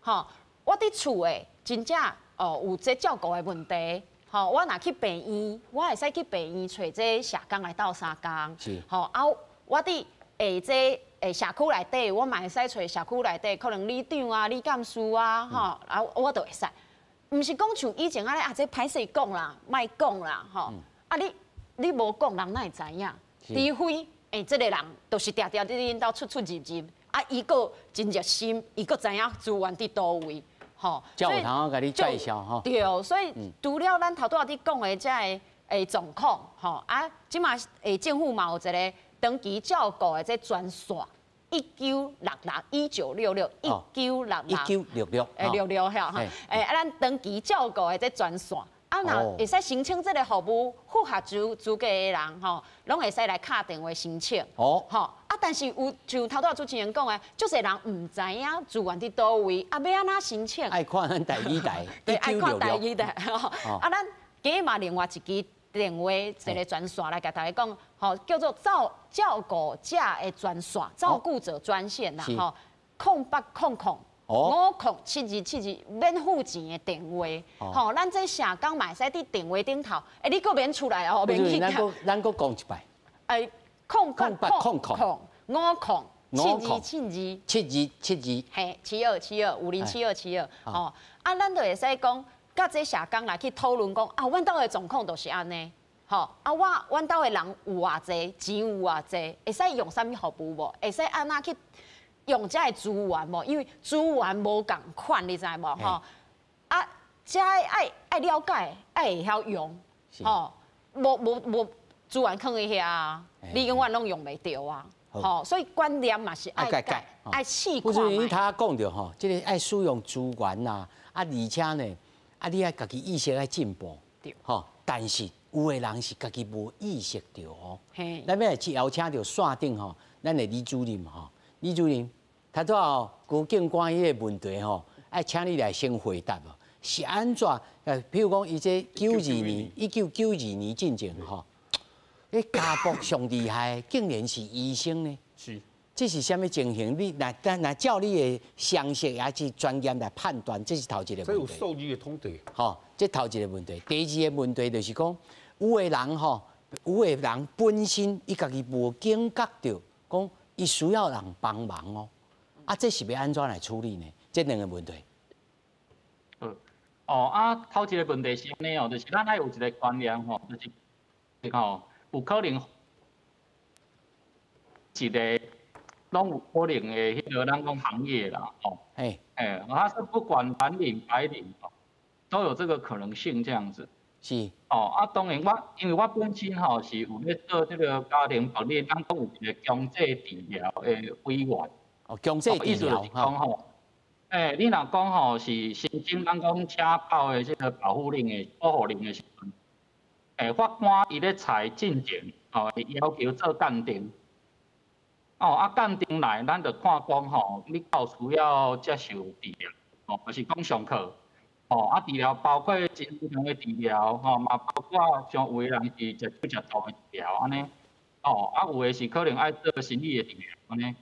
吼，我佇厝的真正哦有這照顧的問題，吼，我若去病院，我會使去病院揣這社工來鬥相共，是，吼啊，我佇這社區內底，我嘛會使揣社區內底可能里長啊、里幹事啊，吼，啊我都會使，毋是講像以前按呢啊，這歹勢講啦，莫講啦，吼，啊你。你無講，人哪會知影？除非這个人就是定定佇恁兜出出入入，啊，伊閣真熱心，伊閣知影資源佇佗位，吼。才有通共你介紹吼。對，所以除了咱頭拄仔佇講的這个狀況，吼啊，這馬政府嘛有一个長期照顧的這專線，1966196619661966 66吼，啊，咱長期照顧的這專線。啊，若會使申請這个服務，符合資格的人吼，攏會使來敲電話申請。哦，吼啊，但是有像頭拄仔主持人講的，足濟人毋知影資源佇佗位，啊，欲按怎申請？愛看咱台語台，對，愛看台語台。啊，咱加嘛另外一支電話一个專線來共大家講，吼，叫做照顧者的專線，照顧者專線啦，吼，0800。507272免付錢的電話，吼，咱這社工嘛會使佇電話頂頭，欸，你閣免出來哦，免去。咱閣講一擺。欸，0800 507272。7272。嘿，7272 507272，吼，啊，咱就會使講，佮這社工來去討論講，啊，阮兜的狀況就是按呢，吼，啊，我阮兜的人有偌濟，錢有偌濟，會使用啥物服務無？會使按怎去？用這个資源無？因為資源無仝款，你知無？吼啊，這愛了解，愛會曉用，吼，無無無資源囥佇遐，你永遠攏用袂著啊！吼，所以觀念嘛是愛改，愛試看。不是你頭仔講著吼，這个愛使用資源啊，啊，而且呢，啊，你愛家己意識愛進步，對，吼，但是有的人是家己無意識著哦。咱欲來邀請著線頂吼，咱的李主任吼，李主任。頭拄仔吼，高警官彼个問題吼，愛請你來先回答哦。是按怎？比如講，伊這九二年，1992年進前吼，彼家暴上厲害，竟然是醫生呢？是。這是啥物情形？你若若照你的常識抑是專業來判斷，這是頭一個問題。這有數字的統計。吼，這頭一個問題。第二個問題就是講，有的人吼，有的人本身伊家己無警覺著，講伊需要人幫忙哦。啊，這是欲按怎來處理呢？這兩個問題。哦啊，頭一個問題是按呢哦，就是咱愛有一個觀念吼，就是吼，有可能一個攏有可能的彼個咱講行業啦，吼。嘿。欸，它是不管藍領白領哦，都有這個可能性這樣子。是。哦啊，當然我因為我本身吼是有咧做這個家庭暴力，咱講有一個強制治療的委員。哦，強制治療吼。欸，你若講吼是申請咱講車跑的這個保護令的保護令的時陣，法官伊咧裁進前，吼，會要求做鑑定。哦，啊，鑑定來，咱就看講吼，你夠需要接受治療，哦，就是講上課。哦，啊，治療包括精神上的治療，吼，嘛包括像有的人是食酒食毒的治療，按呢。哦，啊，有的是可能愛做心理的治療，按呢。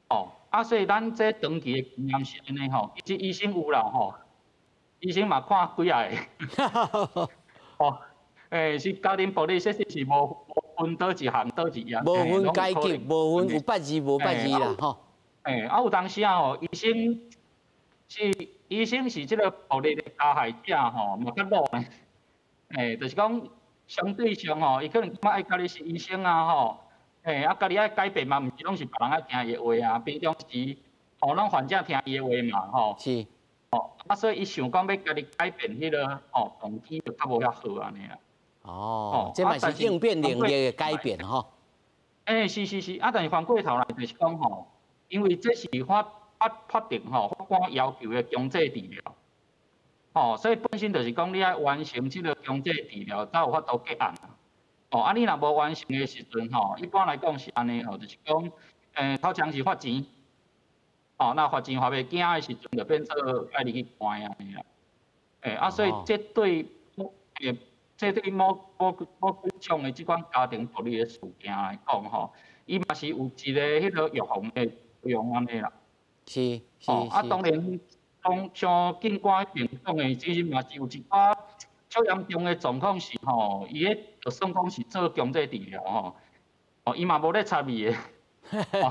哦，啊，所以咱這長期的經驗是按呢吼，其實醫生有啦吼，醫生嘛看幾仔个。哦，是家庭暴力，確實是無分佗一項佗一樣。無分階級，無分有捌字無捌字啦，吼。啊，有當時啊吼，醫生是這個暴力的加害者吼，嘛較魯呢。就是講相對上吼，伊可能感覺愛家己是醫生啊吼，啊，家己愛改變嘛，毋是攏是別人愛聽伊的話啊，平常時吼，攏患者聽伊的話嘛吼。是。哦，啊，所以伊想講欲家己改變彼個吼動機就較無遐好按呢啦。哦，這嘛是應變能力的改變吼。是是是，啊，但是反過頭來就是講吼，因為這是法定吼，法官要求的強制治療，吼，所以本身就是講你愛完成這個強制治療，才有法度結案。哦，啊，你若無完成的時陣吼，一般來講是按呢吼，就是講，頭前是罰錢，哦，那罰錢罰袂驚的時陣，就變做愛入去關按呢啦。啊，所以這對某幾種的這款家庭暴力的事件來講吼，伊嘛是有一個彼個預防的作用按呢啦。哦，啊，當然，當像警官彼邊講的，其實嘛是有一寡較嚴重的狀況是吼，伊彼就算講是做強制治療吼，哦，伊嘛無咧插伊的。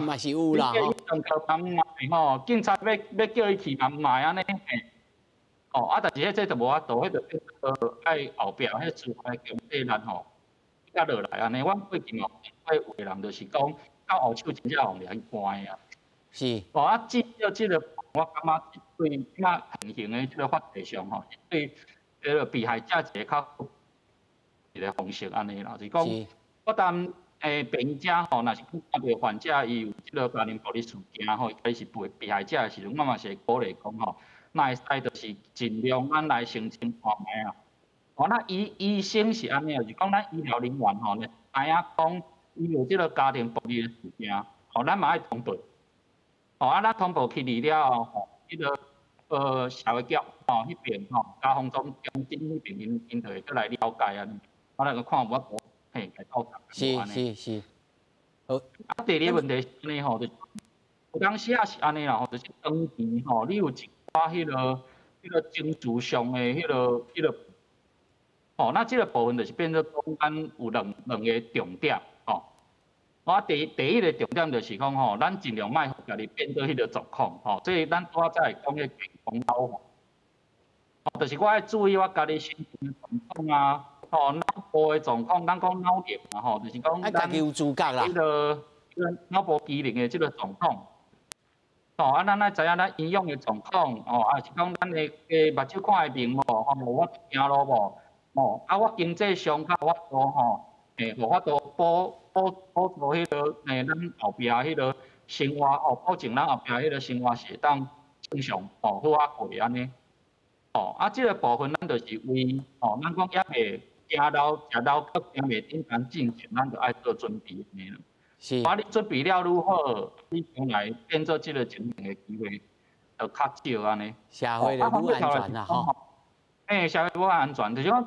嘛是有啦吼。吼，警察欲叫伊去嘛毋愛按呢。哦，啊，但是彼這就無法度，彼就變做愛後壁彼司法的強制力吼，才落來按呢。阮過去嘛有見過有的人就是講到後手真正予掠去關啊。哦，啊，至少這個我感覺是對這現行的這個法制上吼，是對這個被害者一個較好一個方式按呢啦，就是講，不但病者吼，若是去看著患者伊有這個家庭暴力事件吼，伊是被害者的時陣，我嘛是會鼓勵講吼，若會使就是盡量咱來澄清看覓啊。哦，那醫生是按呢，就是講咱醫療人員吼，知影講伊有這個家庭暴力的事件，吼，咱嘛愛通報。哦，啊，咱通報起去了後，吼，彼個社會局吼彼邊吼，家防中中心彼邊𪜶就會閣來了解啊，啊，咱閣看有法度嘿來鬥查。是是是。好。啊，第二個問題是按呢吼，就有當時啊是按呢啦吼，就是長期吼，你有一寡彼個情緒上的彼個，吼，那這個部分就是變做講咱有兩個重點吼。我第一個重點就是講吼，咱盡量莫予家己變做彼個狀況吼，這個咱拄仔才會講彼個健康老化。就是我愛注意我家己身體的狀況啊，吼，腦部的狀況，咱講腦力嘛吼，就是講咱家己有自覺啦。彼個腦部機能的這個狀況，吼，啊，咱愛知影咱營養的狀況，吼，啊是講咱的目睭看會明無，吼，有法度行路無，吼，啊，我經濟上較有法度吼，有法度補助彼個咱後壁彼個生活，哦，保證咱後壁彼個生活是會當正常，哦，好仔過按呢。哦，啊，這個部分咱就是為，哦，咱講猶未行老、食老閣行袂頂班進前，咱就愛做準備按呢啦。啊，你準備了愈好，你將來變做這個情形的機會就較少按呢。社會就愈安全啦，吼。社會愈安全，就是講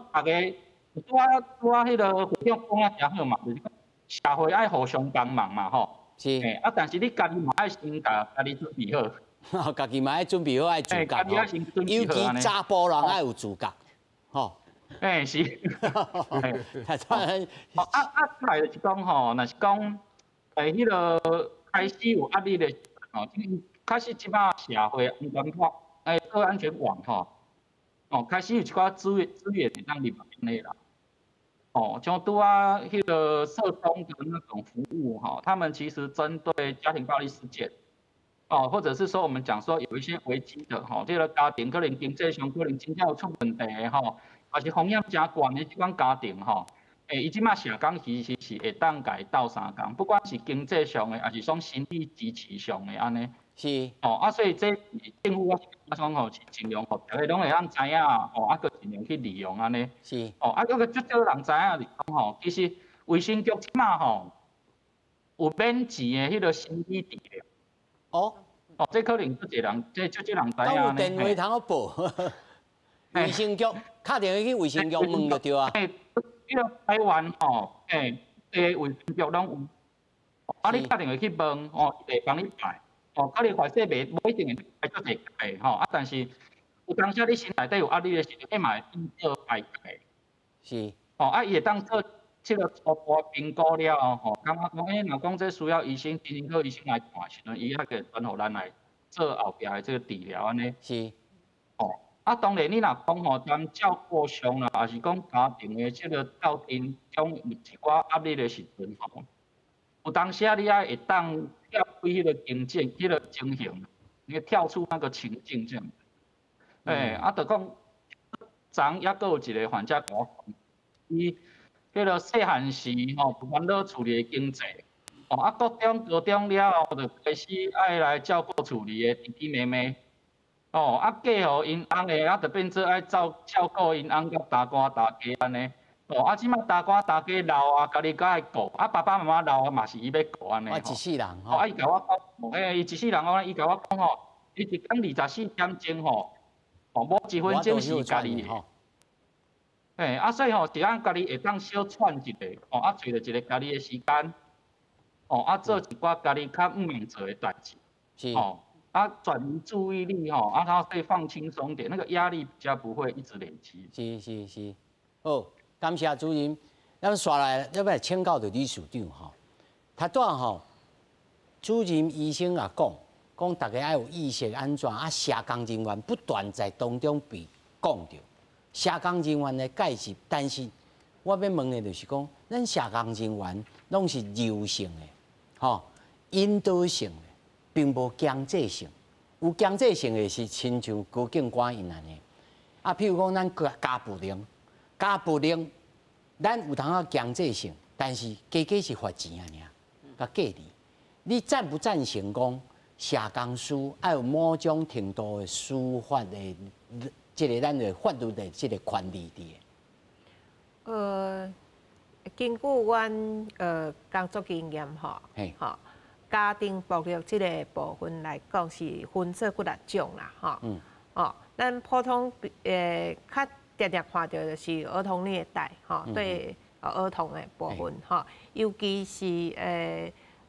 逐家拄仔彼個會長講啊誠好嘛，就是講社會愛互相幫忙嘛，吼。啊，但是你家己嘛愛先共家己準備好。家己嘛愛準備好，愛自覺吼。尤其查埔人愛有自覺，吼。是。啊，再來就是講吼，若是講，彼個開始有壓力的，吼，開始這擺社會安全網，社會安全網吼，哦，開始有一寡資源會當入來啦。哦，像拄仔彼個社工的那種服務吼，他們其實針對家庭暴力事件，哦，或者是說我們講說有一些危機的吼，這個家庭可能經濟上可能真正有出問題的吼，抑是風險誠懸的這款家庭吼，伊這擺社工其實是會當共伊鬥相共，不管是經濟上的，抑是講心理支持上的按呢。哦，啊，所以這政府我我講吼是盡量予逐个攏會當知影，吼，啊，閣盡量去利用按呢。哦，啊，閣足少人知影是講吼，其實衛生局這馬吼有免錢的彼个心理治療。哦，這可能足濟人，這足少人知影呢。有電話通好報，衛生局敲電話去衛生局問就對啊。彼个台灣吼，這個衛生局攏有，啊，你敲電話去問，吼，伊會幫你排。哦，可能快篩袂無一定會排足濟屆吼，啊，但是有當時你心內底有壓力的時陣，彼嘛會當做排解。哦，啊，伊會當做這个初步評估了後，吼，感覺講，若講這需要醫生、精神科醫生來看的時陣，伊還會轉予咱來做後壁的這個治療按呢。哦，啊，當然你若講吼，踮照顧上啦，抑是講家庭的這个鬥陣中有一寡壓力的時陣吼，有當時啊，你愛會當跳開彼个情境、彼个情形，你跳出那個情境這樣。啊，就講，昨猶閣有一個患者共我講，伊彼个細漢時吼，煩惱厝裡的經濟，哦，啊，國中、高中了後，就開始愛來照顧厝裡的弟弟妹妹，哦，啊，嫁予𪜶翁的，啊，就變做愛照顧𪜶翁佮大哥大姐按呢。哦，啊，這馬大哥大姐老啊，家己閣愛顧，啊，爸爸媽媽老啊，嘛是伊欲顧按呢。啊，一世人吼。啊，伊共我講，伊一世人講，伊共我講吼，伊一工24點鐘吼，哦，無一分鐘是家己的。啊，所以吼，是咱家己會當小喘一下，哦，啊，揣著一个家己的時間，哦，啊，做一寡家己較毋用做的代誌，哦，啊，轉移注意力吼，啊，然後可以放輕鬆點，那個壓力比較不會一直累積。是是是，好。感謝主任，咱紲來要欲來請教著理事長吼。頭拄仔吼，主任醫生也講，講逐家愛有意識按怎啊？社工人員不斷在當中被講著，社工人員的介入，但是我欲問的就是講，咱社工人員攏是柔性的，吼，引導性的，並無強制性。有強制性的是親像高警官𪜶按呢。啊，譬如講咱家暴令。家暴令，咱有通仔強制性，但是加加是罰錢爾，共隔離。你贊不贊成講社工師愛有某種程度的司法的，這个咱的法律的這个權利佇？根據阮工作經驗吼，吼，家庭暴力這个部分來講是分做幾若種啦，吼。哦，咱普通較常常看著就是兒童虐待，吼，對兒童的部分，吼，尤其是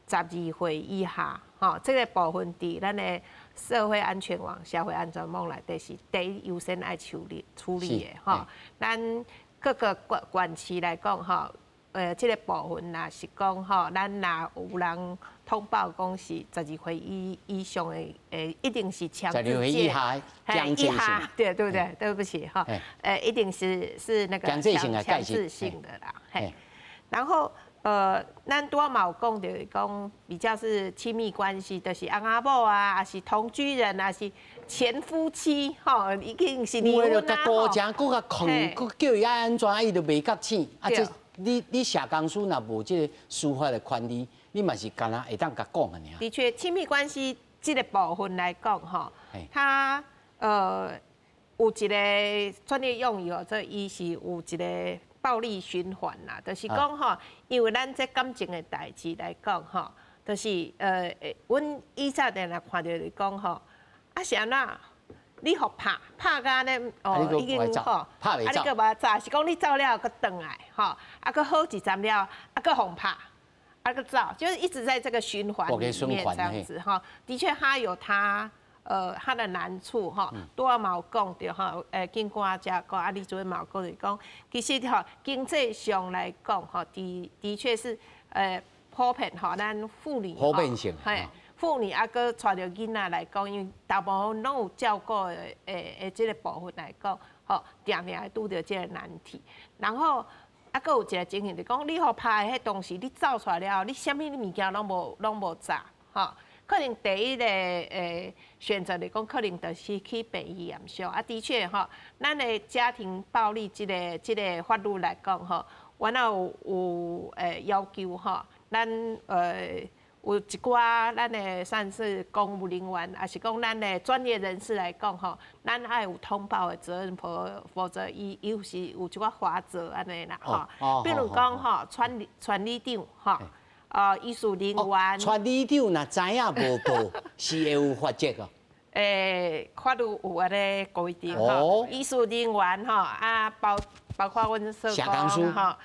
12歲以下，吼，這个部分佇咱的社會安全網、社會安全網內底是第一優先愛處理的，吼。咱各個縣市來講，吼，這个部分若是講，吼，咱若有人通報講是12歲以上的，一定是強制。 12歲以下，強制性。對對不對？對不起哈，一定是那個強制性強制性的啦。嘿，然後咱拄仔嘛有講著講比較是親密關係，就是翁仔某啊，抑是同居人，抑是前夫妻，吼，已經是離婚啊，吼。有的就閣顧食，閣共勸，閣叫伊愛按怎，伊就袂覺醒。啊，這你社工師若無這个司法的權利，你嘛是干焦會當共講爾。的確，親密關係這个部分來講，吼，它有一个專業用語哦，這伊是有一个暴力循環啦，就是講吼，因為咱這感情的代誌來講吼，就是阮以前定定看著就是講吼，啊是按怎？你予拍拍甲按呢哦，已經吼，啊你閣無走，是講你走了閣轉來吼，啊閣好一陣了，啊閣予拍，啊閣走，就是一直在這個循環裡面這樣子吼。的確，他有他的難處吼。拄仔嘛有講著吼，警官遮講，啊，你主任嘛有講著講，其實吼經濟上來講吼，的確是普遍吼，咱婦女普遍性，嘿。婦女啊，閣帶著囡仔來講，因為大部分攏有照顧的這个部分來講，吼，定定會拄著這个難題。然後啊，閣有一个情形，就講你予拍的彼當時，你走出來了後，你啥物物件攏無紮，吼。可能第一个選擇來講，可能就是去病院驗傷。啊，的確吼，咱的家庭暴力這个法律來講，吼，阮也有要求吼，咱。有一寡咱的算是公务人员，抑是讲咱的专业人士来讲吼，咱爱有通报的责任，否则伊有是有一寡罚则按呢啦吼。比如讲吼，村里长吼，医术人员。村里长若知影无报，是会有罚则哦。法律有按呢规定吼，医术人员吼，啊包括阮社工吼，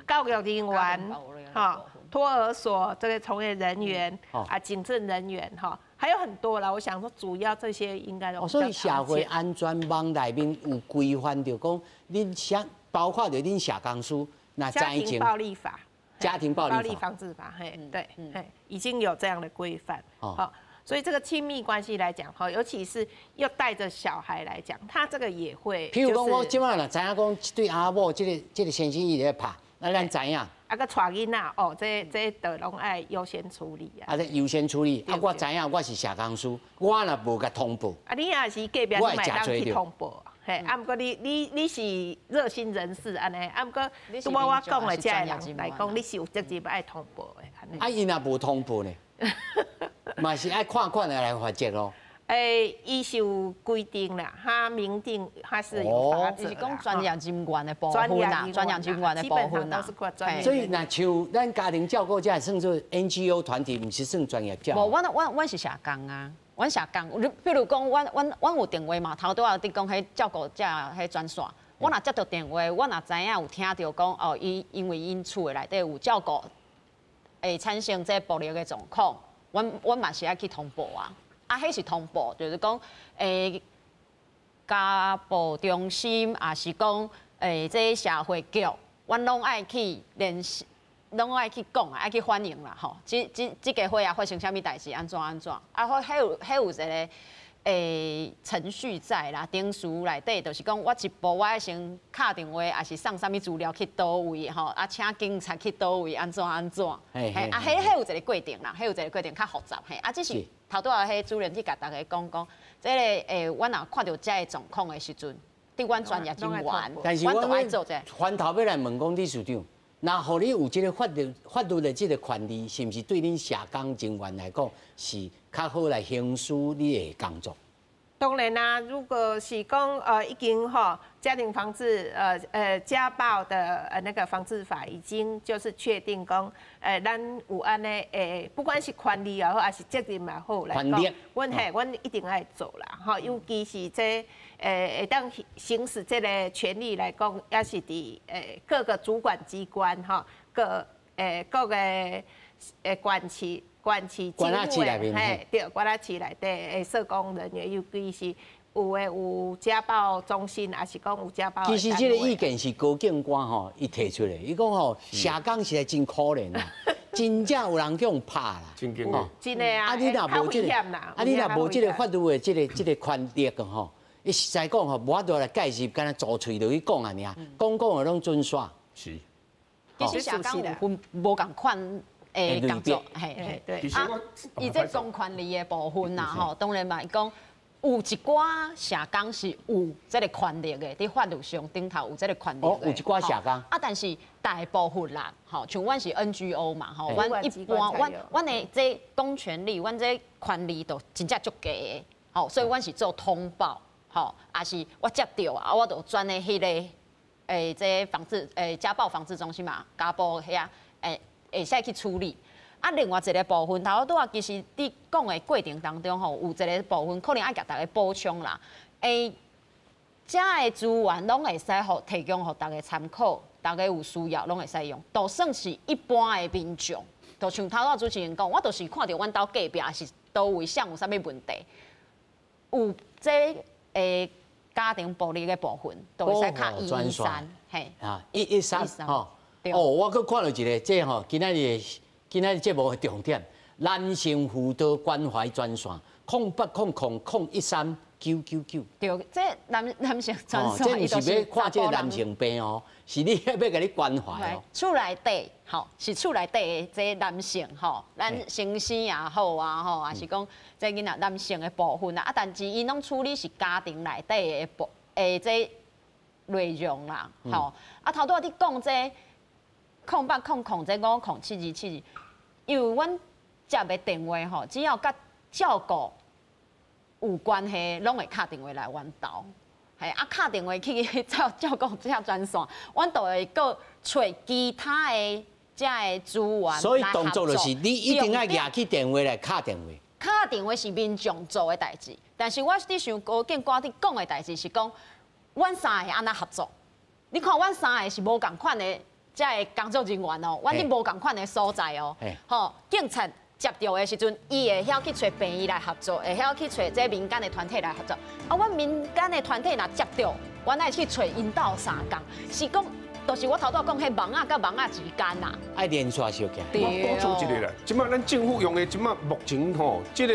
教育人员吼。托儿所这个从业人员啊，警政人员哈，还有很多啦。我想说，主要这些应该都。所以社会安全网内面有规范著讲，恁社包括著恁社工师那家庭暴力法，家庭暴力防治法，嘿，对，嘿，已经有这样的规范。好，所以这个亲密关系来讲，哈，尤其是又带着小孩来讲，他这个也会。譬如讲，我这摆若知影讲，这对阿某，这个先生伊咧拍，那咱知影。啊，阁带囡仔哦，这都拢爱优先处理啊。啊，这优先处理。啊，我知影我是社工师，我若无共通报。啊，你若是隔壁，你嘛会当去通报。嘿，啊，毋过你是热心人士按呢，啊，毋过拄仔我讲的这个人来讲，你是有责任爱通报的。啊，伊若无通报呢？嘛是爱看看的来罚则咯。伊是有规定啦，他明定他是有罚则。是讲专业人员的部分啦，专业人员的部分啦。所以，若像咱家庭照顾者算做 NGO 团体，毋是算专业照顾。无，阮是社工啊，阮社工。你比如讲，阮有电话嘛，头拄仔伫讲彼照顾者彼专线，我若接到电话，我若知影有听著讲哦，伊因为𪜶厝的内底有照顾会产生这暴力的状况，阮嘛是爱去通报啊。啊，彼是通报，就是讲，家暴中心，抑是讲，这社会局，阮拢爱去联系，拢爱去讲啊，爱去反映啦，吼。这个岁仔发生啥物代志，按怎按怎，啊，彼有一个程序在啦，程序内底就是讲，我一步我爱先敲电话，抑是送啥物资料去佗位，吼，啊，请警察去佗位，按怎按怎，嘿，啊，彼有一个过程啦，彼有一个过程较复杂，嘿，啊，只是。头拄仔彼主任去共大家讲讲，这个阮若看著这个状况的时阵，伫阮专业人员，但是阮都爱做这。翻头欲来问讲理事长，若予你有这个法律的这个权利，是毋是对恁社工人员来讲是较好来行使你的工作？当然啦，如果是讲已经吼家庭防治家暴的那个防治法已经就是确定讲，咱有按呢不管是权利也好，抑是责任也好来讲，阮一定爱做啦，吼，尤其是这会当行使这个权利来讲，也是伫各个主管机关吼，各个管区。管区政府的，嘿，对，管辖区内底的社工人员，尤其是有的有家暴中心，抑是讲有家暴。其实这个意见是高警官吼，伊提出来，伊讲吼，社工实在真可怜啦，真正有人去予拍啦，真的真的啊！啊，你若无这个，啊，你若无这个法律的这个权力吼，伊实在讲吼，无法度来介入，敢若组喙落去讲啊尔，讲讲的拢准煞。是。其实社工有分无仝款。工作，嘿，嘿，对。啊，伊这公权力的部分啦，吼，当然嘛，伊讲有一寡社工是有这个权力的，伫法律上顶头有这个权力的。哦，有一寡社工。啊，但是大部分啦，吼，像阮是 NGO 嘛，吼，阮一般，阮的这公权力，阮这权力都真正足低的，吼，所以阮是做通报，吼，抑是我接著啊，我就转去彼个，这防治，家暴防治中心嘛，家暴遐，会使去处理。啊，另外一个部分，头拄仔其实伫讲的过程当中吼，有一个部分可能爱共大家补充啦。遮的资源拢会使予提供予大家参考，大家有需要拢会使用。就算是一般的民众，就像头拄仔主持人讲，我就是看著阮兜隔壁是佗位啥有啥物问题，有这家庭暴力的部分，就会使敲113，嘿，啊，113吼。哦，我阁看著一个，这吼今仔日节目的重点，男性辅导关怀专线，0800 013 999。对，这男性专线，这毋是欲看这男性病哦，是你欲共你关怀哦。厝内底吼，是厝内底的这男性吼，咱先生也好啊吼，抑是讲这囡仔男性的部分啊，啊，但是𪜶拢处理是家庭内底的部这内容啦，吼。啊，头拄仔你讲这0800这507272，因为阮接的電話吼，只要佮照顧有關係，攏會敲電話來阮兜。嘿，啊，敲電話去照顧這專線，阮就會閣揣其他的這个資源。所以動作就是你一定愛舉起電話來敲電話。敲電話是民眾做的代誌，但是我佇想高警官佇講的代誌是講，阮三个按怎合作？你看，阮三个是無仝款的這个工作人員哦，阮佇無仝款的所在哦，吼，警察接著的時陣，伊會曉去揣病院來合作，會曉去揣這民間的團體來合作。啊，阮民間的團體若接著，阮愛去揣𪜶鬥相共，是講，就是我頭拄講彼網仔佮網仔之間啦。愛連線相起。我補充一下啦，這擺咱政府用的這擺目前吼，這個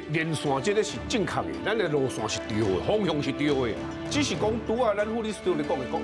連線這個是正確的，咱的路線是對的，方向是對的，只是講拄仔咱副理事長咧講的講。